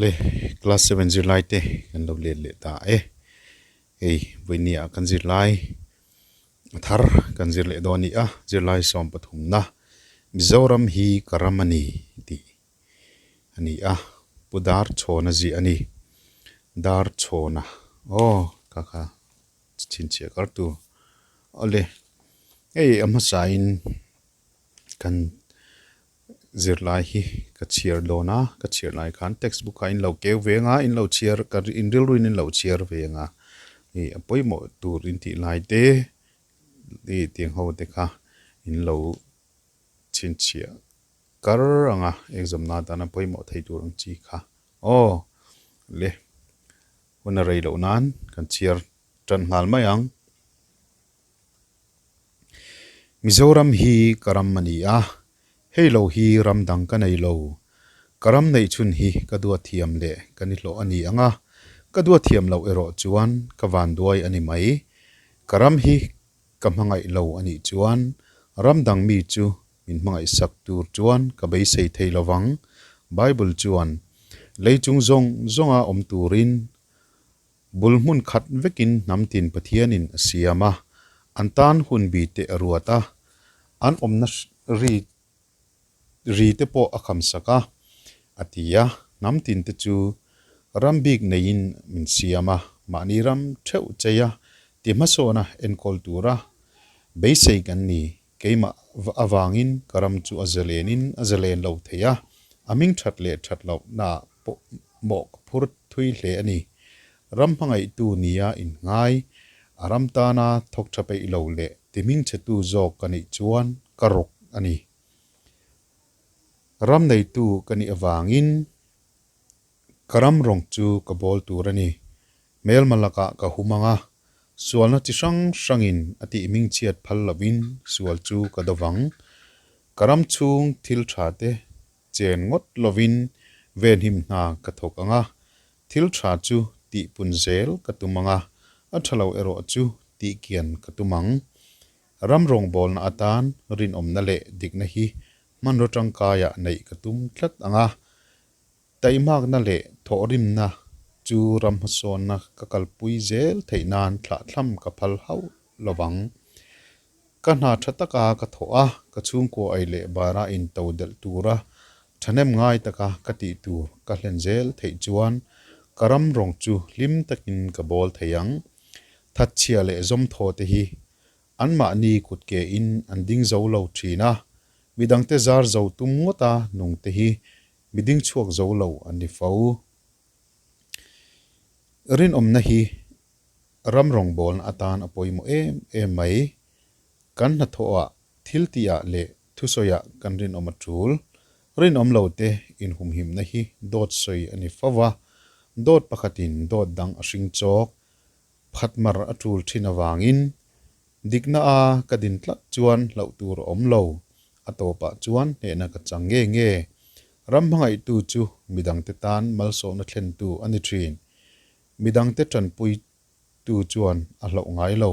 Awle, class seven zirlai te kan lo let leh ta e. Hei vawinia kan zirlai a thar kan zir leh dawn a ni a, zirlai 13na Mizoram hi ka ram a ni tih a ni a, Pu Darchhawna ziah a ni. Darchhawna aw kha kha chhinchhiah kar tur. Awle, hei a hmasain kan zirlai hi ka chhiar dawn a, ka chhiar lai khan text book ah in lo keu ve anga, in lo chhiar ka in rilruin in lo chhiar ve anga, ih a pawimawh tur in tih lai te ih tiang ho te kha in lo chhinchhiah kar anga exam na atana pawimawh thei tur ang chi kha aw le hun a rei loh nan kan chhiar tan nghal mai ang. Mizoram hi ka ram a ni a, hei lo hi ram dang ka nei lo. Ka ram neih chhun hi ka duat thiam leh ka ni hlawh a ni ang a, ka duat thiam loh erawh chuan ka vanduai a ni mai. Ka ram hi ka hmangaih lo a nih chuan ram dang mi chu min hmangaihsak tur chuan ka beisei thei lo vang. Bible chuan, Lei chung zawng zawnga awm turin Bul hmun khat vekin hnam tin Pathianin a siam a, an tan hun bi te a ruat a, an awmna ri ri te pawh a khamsak a, a ti a. Hnam tin te chu ram bik neiin min siam a, mahni ram theuh chei a, ti hmasawna enkawl tura beisei kan ni. Keimah avangin ka ram chu a zalenin a zalen lo thei a, a hming that leh that lohnaah pawh mawh ka phur thui hle a ni. Ram hmangaihtu nia inngai, a ram tana thawk tha peih lo leh ti hmingchhetu zawk ka nih chuan ka rawk a ni. Ram neitu ka nih avangin Ka ram rawng chu ka bawl tur a ni. Hmelma lakah ka hum ang a, sualna chi hrang hrangin a tih hmingchhiat phal lovin sual chu ka do vang. Ka ram chhung thil tha te chen ngawt lovin venhim hna ka thawk ang a, thil tha chu tih pun zel ka tum ang a, a tha lo erawh chu tih kian ka tum ang. Ram rawngbawlna atan rinawmna leh dikna hi hmanraw tangkaiah neih ka tum tlat ang a, Taihmakna leh thawhrimna chu ram hmasawnna ka kalpui zel theih nan thlahthlam ka phal hauh lo vang. Ka hna tha taka ka thawh a, ka chhungkua ei leh bara into delh tura thahnem ngai taka ka tih tur ka hlen zel theih chuan ka ram rawng chu hlim takin ka bawl thei ang. Thatchhia leh zawmthaw te hi anmahni kut ke in an ding zo lo thin a, midangte zar zo tum ngawta nung te hi Mi ding chhuak zo lo an ni fo. Rinawmna hi ram rawngbawlna atan a pawimawh em em mai. Kan hnathawhah, thil tihah leh thusawiah kan rinawm a tul. Rinawm lo te inhumhimna hi dawt sawi a ni fo va, dawt pakhatin dawt dang a hring chawk, phatmar a tul thin avangin Dikna a ka din tlat chuan hlauh tur a awm lo. A tawpah chuan hnehna ka chang nge nge. Ram hmangaihtu chu midangte tan malsawmna thlentu a ni thin. Midangte tanpuitu chuan a hlauh ngai lo.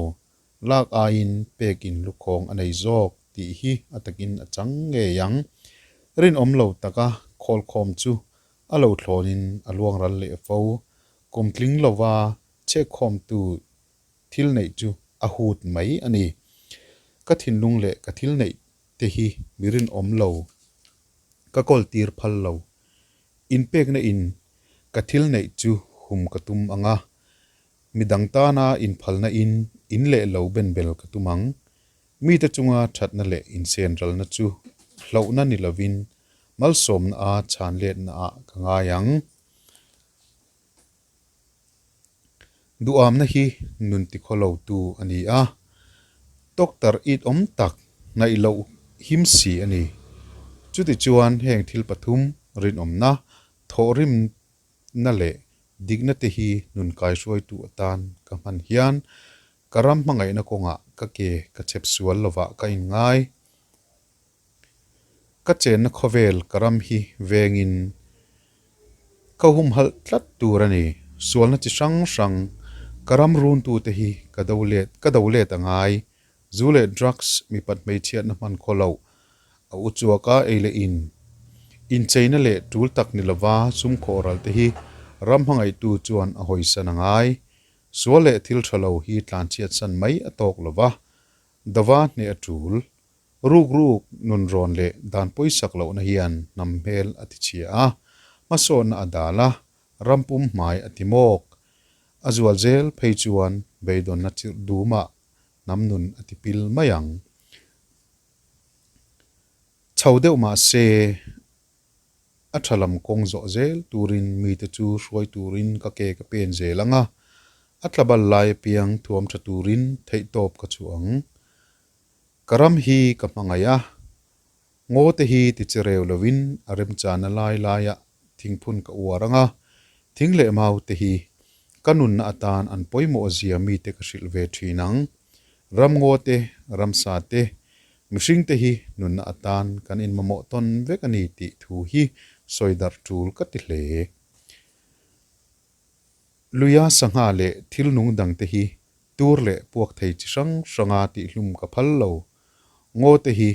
Lak aiin pekin lukhawng a nei zawk tih hi a takin a chang ngei ang. Rinawm lo taka khawlkhawm chu a lo thlawnin a luang ral leh fo. Kum tling lova chhekkhawmtu Thil neih chu a hut mai a ni. Ka thinlung leh ka thil neih te hi mi rinawm lo, ka kawl tir phal lo. Inpekna in ka thil neih chu hum ka tum ang a, mi dang tana inphalna in in leh lo benbel ka tum ang. Mite chunga thatna leh insenralna chu hlauhna ni lovin malsawmna a chhanletna ah ka ngai ang. Duhamna hi nun tikhaw lo tu a ni a, doctor it awm tak ngaih loh him si a ni. Chutichuan heng thil pathum, rinawmna, thawhrimna leh dikna te hi nun kaihruaitu atan ka hman hian ka ram hmangaihna kawngah ka ke ka chep sual lovah ka inngai. Ka chenna khawvel ka ram hi vengin ka humhalh tlat tur a ni. Sualna chi hrang hrang ka ram runtute hi ka do let ka do let a ngai. Zu leh drugs mipat hmeichhiatna hman khaw loh a u chuaka ei leh in. Incheina leh tul tak ni lova sum khawh ral te hi ram hmangaihtu chuan a hawisan a ngai. Sual leh thil tha lo hi tlanchhiat san mai a tawk lova, dava hneh a tul. Ruk ruk nun rawn leh dan pawisak lohna hian hnam hmel a ti chhia a, hmasawnna a dal a, ram pum hmai a ti mawk. A zual zel phei chuan beidawnna chirh dumah hnam nun a ti pil mai ang. Chho deuh mah se, a tha lam kawng zawh zel turin mite chu hruai turin ka ke ka pen zel ang a, a tla bal lai apiang thuam tha turin theihtawp ka chhuah ang. Ka ram hi ka hmangaih a, ngaw te hi ti che reu lovin a remchana lai laiah thingphun ka uar ang a, thing leh mau te hi ka nunna atan an pawimawh zia mite ka hrilh ve thin ang. Ram ngaw te, ramsa te, mihring te hi nunna atan kan inmamawh tawn vek a ni tih thu hi sawi darh tul ka ti hle. Luia sangha leh thil nung dang te hi tur leh puak thei chi hrang hranga tihhlum ka phal lo. Ngaw te hi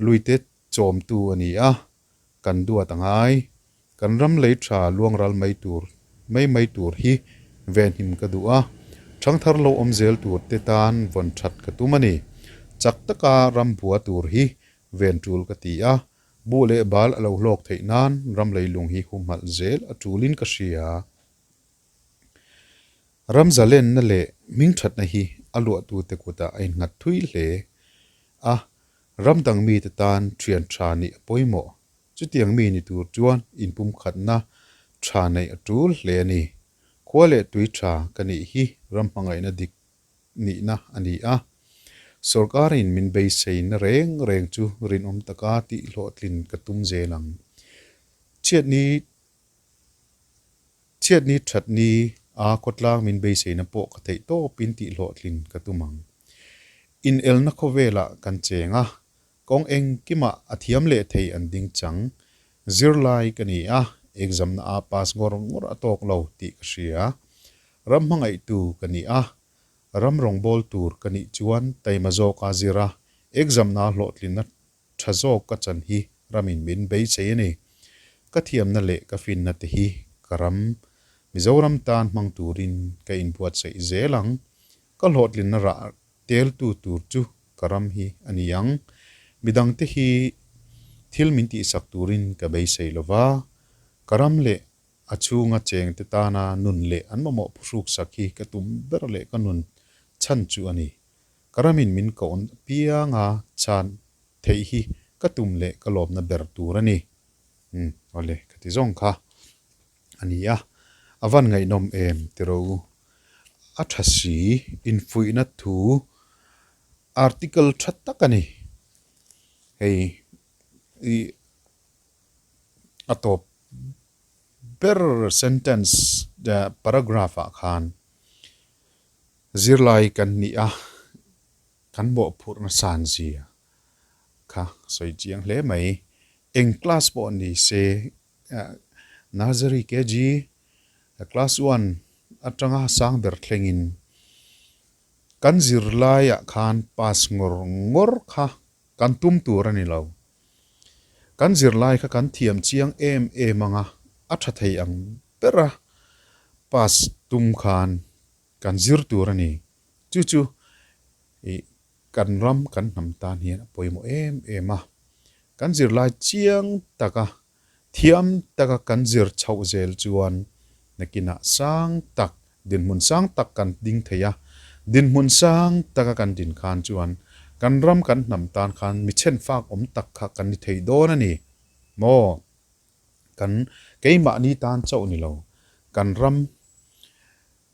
luite chawmtu a ni a, kan duat a ngai. Kan ram lei tha luangral mai tur mai mai tur hi venhim ka duh a, thangthar lo awm zel tur te tan vawn that ka tum a ni. Chak taka ram bua tur hi ven tul ka ti a, buh leh bal a lo hlawk theih nan ram leilung hi humhalh zel a tulin ka hria. Ram zalenna leh hmingthatna hi a luahtute kutah a innghat thui hle a, ram dang mite tan thian tha nih a pawimawh. Chutiang mi ni tur chuan inpumkhatna tha neih a tul hle a ni. Khua leh tui tha ka nih hi ram hmangaihna dik nihna a ni a. Sorkarin min beiseina reng reng chu rinawm taka tihhlawhtlin ka tum zel ang. Chhiatni Chhiatni thatni a khawtlang min beiseina pawh ka theih tawpin tihhlawhtlin ka tum ang. Inelna khawvelah kan cheng a, kawng engkimah a thiam leh thei an ding chang. Zirlai ka ni a, exam na a pass ngawr ngawr a tawk lo tih ka hria. Ram hmangaihtu ka ni a, ram rawngbâwl tur ka nih chuan taima zawka zir a, exam na hlawhtlinna Tha zawk ka chan hi ramin min beisei a ni. Ka thiamna leh ka finna te hi ka ram, Mizoram tan hmang turin ka inbuatsaih zel ang. Ka hlawhtlinna rah teltu tur chu ka ram hi a ni ang. Midangte hi thil min tihsak turin ka beisei lo va, ka ram leh a chhunga chengte tana nun leh an mamawh phuhruksak hi ka tum ber leh ka nun chhan chu a ni. Ka ramin min koh piang a chhan theih hi ka tum leh ka lawmna ber tur a ni. Umm awle ka ti zawng kha a ni a, a van ngaihnawm em tiro u. A tha si infuihna thu article tha tak a ni. Hei i a tawp ber sentence paragraph ah khan Zirlai kan nih a, kan mawhphurhna san zia kha sawi chiang hle mai. Eng class pawh ni se, Nursery, KG, Class one atanga sang ber thlengin kan zirlaiah khan pass ngawr ngawr kha kan tum tur a ni lo. Kan zirlai kha kan thiam chiang em em ang a, a tha thei ang bera pass tum khan kan zir tur a ni. Chu chu ih kan ram kan hnam tan hian a pawimawh em em a. Kan zirlai chiang taka thiam taka kan zir chhoh zel chuan nakinah sang tak, dinhmun sang tak kan ding thei a. Dinhmun sang taka kan din khan chuan kan ram kan hnam tan khan mi chhenfak awm tak kha kan ni thei dawn a ni maw? Kan keimahni tan chauh ni lo, kan ram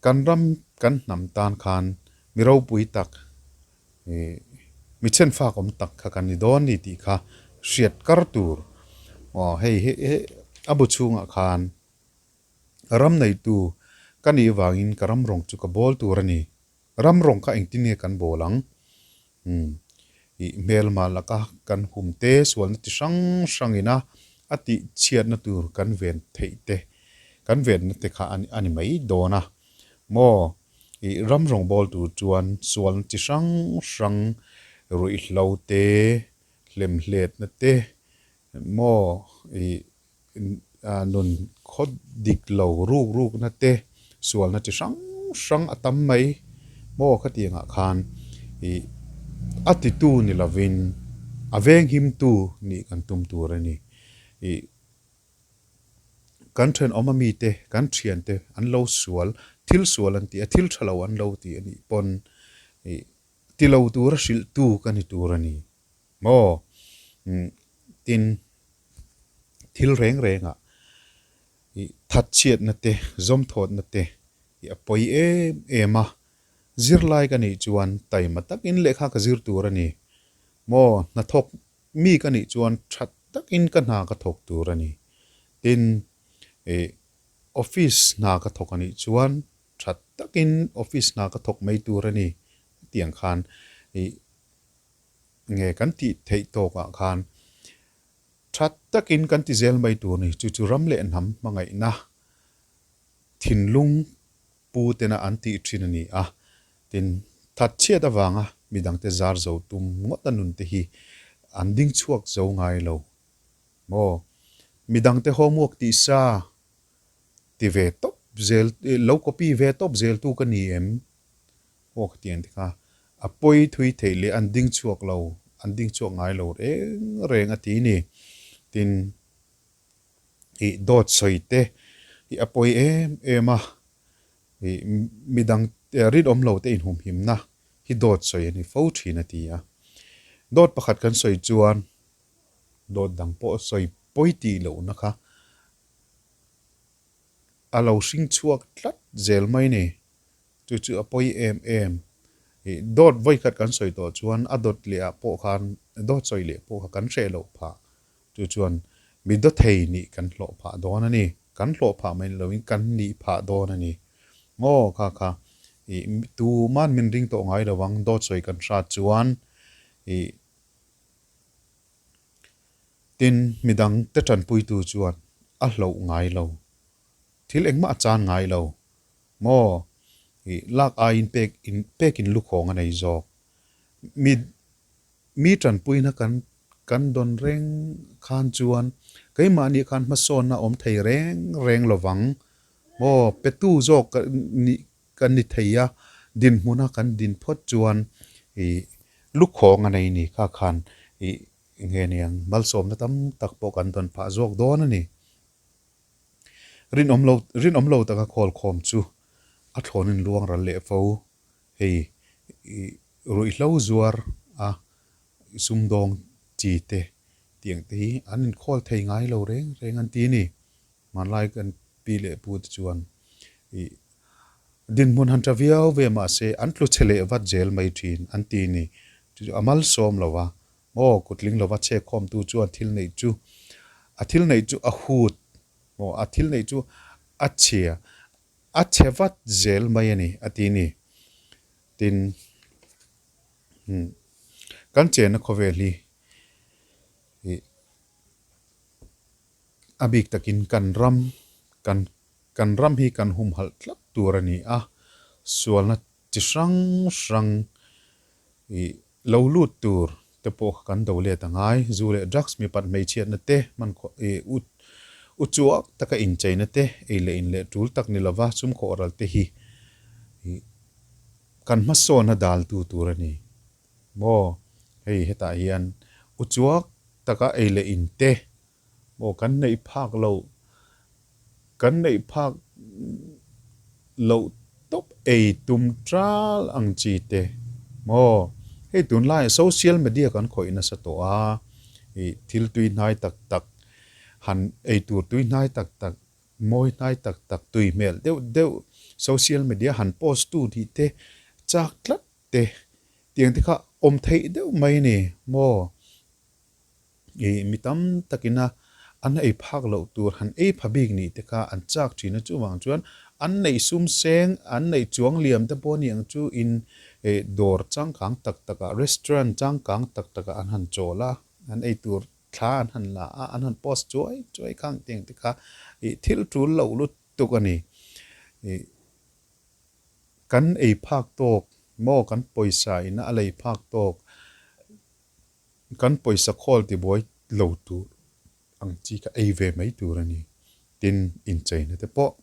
Kan ram kan hnam tan khan mi ropui tak, mi chhenfak awm tak kha kan ni dawn ni tih kha hriat kar tur. Aw hei hi a bu chhungah khan ram neitu ka nih vangin ka ram rawng chu ka bawl tur a ni. Ram rawng kha engtin nge kan bawl ang? Umm ih hmelma laka kan hum te sualna ti hrang hrangin a a tih chhiatna tur kan ven theih te kan venna te kha a ni mai dawn a maw ih ram rawng bawl tur chuan sualna chi hrang hrang ruihhlo te hlemhletna te. Maw ih nun khaw dik lo ruk rukna te sualna chi hrang hrang a tam mai maw khatiangah khan ih a titu ni lovin a venghimtu nih kan tum tur a ni. Ih kan thenawm a mite kan thiante an lo sual thil sual an ti a thil tha lo an lo ti a nih pawn ih ti lo tura hrilhtu ka ni tur a ni. Maw? Tin, thil reng rengah i thatchhiatna te, zawmthawtna te hi a pawi em em a. Zirlai ka nih chuan taima takin lehkha ka zir tur a ni. Maw? Hnathawk mi ka nih chuan tha takin ka hna ka thawk tur a ni. Tin, i office hna ka thawk a nih chuan tha takin office hna ka thawk mai tur a ni. Hetiang khan i nge kan tih theih tawkah khan tha takin kan ti zel mai tur ni. Chu chu ram leh hnam hmangaihna thinlung pu tena an tih thin a ni a. Tin, thatchhiat avanga midangte zar zo tum ngawt a nun te hi an ding chhuak zo ngai lo maw? Midangte homework tih sa ti ve tawp zel, lo copy ve tawp zel tu ka ni em? Aw ka ti ang tikha, a pawi thui theih leh an ding chhuak lo, an ding chhuak ngai lo reng reng a ti ni. Tin, ih dawt sawi te hi a pawi em em a, ih midang rinawm lo te inhumhimna hi dawt sawi a ni fo thin a ti a. Dawt pakhat kan sawi chuan dawt dang pawh sawi pawi tih lohna kha a lo hring chhuak tlat zel mai ni. Chu chu a pawi em em. Ih dawt vawikhat kan sawi tawh chuan a dawt leh ah pawh khan dawt sawi leh pawh kha kan hreh loh phah. Chu chuan mi dawthei nih kan hlawh phah dawn a ni. Kan hlawh phah mai ni loin kan nih phah dawn a ni. Maw kha kha ih tuman min ring tawh ngai lo ang dawt sawi kan hrat chuan ih tin midang te tanpuitu chuan a hloh ngai lo. Thil engmah a chan ngai lo. Maw? Ih, lak aiin pek in pek in lukhawng a nei zawk. Mi mi tanpuina kan kan dawn reng khan chuan keimahni khan hmasawnna awm thei reng reng lovang. Maw? Petu zawk ka nih kan ni thei a, dinhmuna kan din phawt chuan ih lukhawng a nei ni kha khan ih nge niang malsawmna tam tak pawh kan dawn phah zawk dawn a ni. Rinawm lo rinawm lo taka khawl khawm chu a thlawn in luang ral leh fo. Hei ih ruihhlo zuar a sumdawng chi te tiang te hi an inkhawl thei ngai lo reng reng an ti a ni. Hmanlai kan pi leh pu te chuan ih dinhmun han tha viau ve mahse an tlu chhe leh vat zel mai thin an ti a ni. Chu chu a malsawm lo va Maw kutling lova chhek khawmtu chuan thil neih chu a thil neih chu a hut maw a thil neih chu a chhia a chhe vat zel mai a ni a ti ni. Tin, kan chenna khawvel hi ih a bik takin kan ram kan kan ram hi kan humhalh tlat tur a ni a, sualna chi hrang hrang ih lo lut tur te pawh kha kan do let a ngai. Zu leh drugs mipat hmeichhiatna te hman khawh ih u u chuak taka incheina te ei leh in leh tul tak ni lova sum khawh ral te hi ih kan hmasawn a dal tu tur a ni. Maw hei hetah hian u chuak taka ei leh in te Maw kan neih phak loh, kan neih phak loh tawp ei tum tal ang chi te maw? Hei tunlaiah social media kan khawih nasa tawh a, ih thil tui hnai tak tak, han ei tur tui hnai tak tak, mawi hnai tak tak, tui hmel deuh deuh social media han post tu tih te chak tlat te tiang te kha awm theih deuh mai a ni maw? Ih mi tam takin a an ei phak loh tur han ei pha bik nih te kha an chak thin a, chuvang chuan an neih sum seng, an neih chuang liam te pawh aniang chu in ih dawr changkang tak tak ah, restaurant changkang tak tak ah an han chawl a, an ei tur thla an han la a, an han post chuai chuai khang tiang te kha ih thil tul loh lutuk a ni. Ih kan ei phak tawk maw kan pawisa in a lei phak tawk Kan pawisa khawl tibuai lo tur. Ang chi kha ei ve mai tur a ni. Tin, incheina te pawh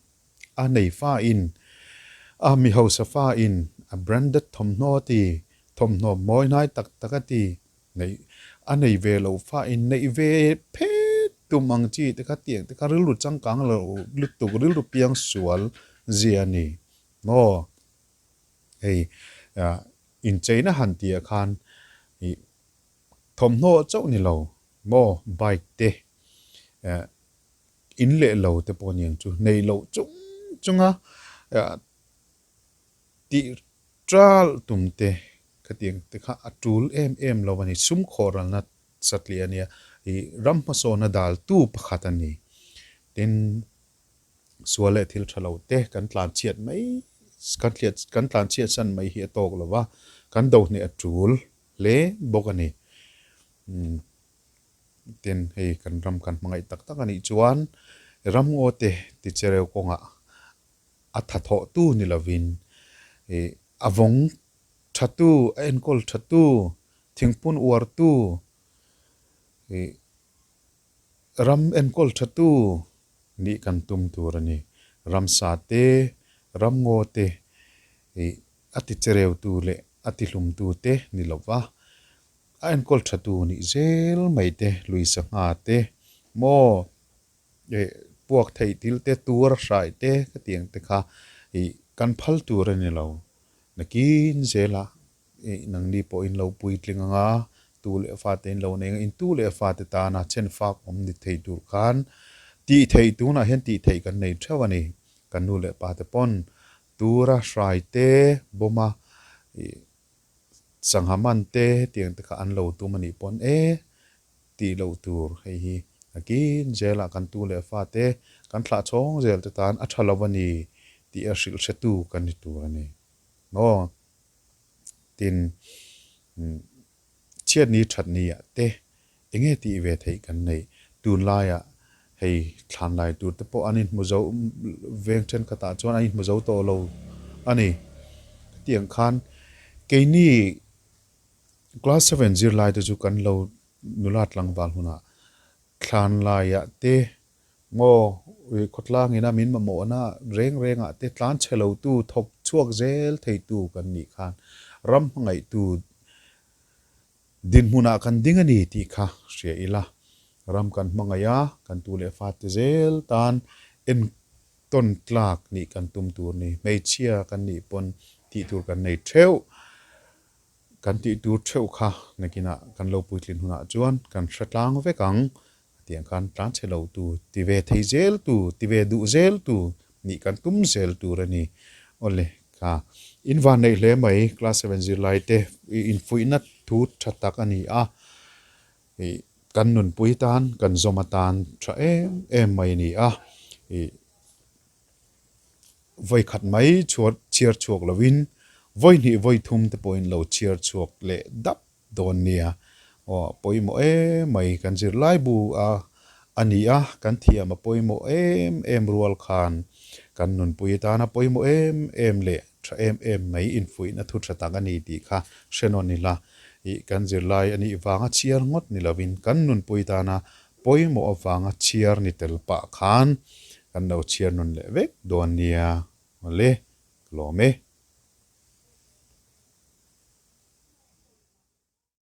a nei fa in, a mi hausa fa in a branded thawmhnaw a ti, thawmhnaw mawi hnai tak tak a ti, neih a nei ve lo fa in neih ve phet tum ang chi te kha tiang te kha rilru changkang lo lutuk, rilru piang sual zia a ni maw? Hei incheina han tih ah khan ih Thawmhnaw chauh ni lo maw bike te eh in leh lo te pawh aniang chu nei loh chung chunga eh tih ṭal tum te khatiang te kha a ṭul em em lo a ni. Sum khawhralna satliah a nia ih ram hmasawna dal tu pakhat a ni. Tin Sual leh thil tha lo te kan tlan chhiat mai kan thliat kan tlan chhiat san mai hi a tawk lo va, kan do hneh a tul hle bawk a ni. Umm tin hei kan ram kan hmangaih tak tak a nih chuan ram ngaw te tichereu kawngah a tha thawh tu ni lovin ih a vawng tha tu, a enkawl tha tu, thingpun uar tu ih Ram enkawl thatu nih kan tum tur a ni. Ramsa te, ramngaw te, ih a ti chereutu leh a ti hlumtu te ni lo va, a enkawl thatu nih zel mai te, lui sangha te, maw ih puak theih thil te, tur a hrai te ka ti ang te kha ih kan phal tur a ni lo. Nakin zela Ih, nangni pawh in lo puitling ang a, tu leh fate in lo nei ang a, in tu leh fate tana chen fak awm ni thei tur khan tih theih tunah hian tih theih kan nei theuh a ni. Kan nu leh pate pawn tura hrai te, bawma ih sangha man te hetiang te kha an lo tum a nih pawn e tih loh tur hei hi nakin zelah kan tu leh fate kan thlah chhawng zel te tan a tha lo a ni tih a hrilh hretu kan ni tur a ni. Maw? Tin, chhiatni thatni ah te eng nge tih ve theih kan neih? Tunlaiah hei thlanlai tur te pawh an inhmu zo, veng thenkhatah chuan an inhmu zo tawh lo a ni. Hetiang khan keini class seven zirlai te chu kan lo nula tlangval hunah thlanlaiah te Ngaw, ui khawtlang ina min mamawhna reng rengah te tlan chhe lotu, thawk chhuak zel theitu kan nih khan ram hmangaihtu dinhmunah kan ding a ni tih kha hria ila. Ram kan hmangaih a, kan tu leh fate zel tan entawn tlak nih kan tum tur ni. Hmeichhia kan nih pawn tih tur kan nei theuh. Kan tih tur theuh kha nakinah kan lo puitlin hunah chuan kan hre tlang vek ang. Hetiang khan tlan chhe lo tu, ti ve thei zel tu, ti ve duh zel tu nih kan tum zel tur a ni. Awle, kha in van neih hle mai, class seven zirlai te infuihna thu tha tak a ni a, ih kan nunpui tan, kan zawm atan tha em em mai a ni a, ih vawi khat mai chhuat chhiar chhuak lovin vawi hnih vawi thum te pawhin lo chhiar chhuak leh dap dawn nia. Aw a pawimawh em mai, kan zirlai bu a a ni a, kan thiam a pawimawh em em rual khan kan nunpui atana pawimawh em em leh tha em em mai infuihna thu tha tak a ni tih kha hre nawn ila. Ih kan zirlai a nih vanga chhiar ngawt ni lovin kan nunpui tana pawimawh avanga chhiar ni tel pah khan kan lo chhiar nawn leh vek dawn nia. Awle, ka lawm e.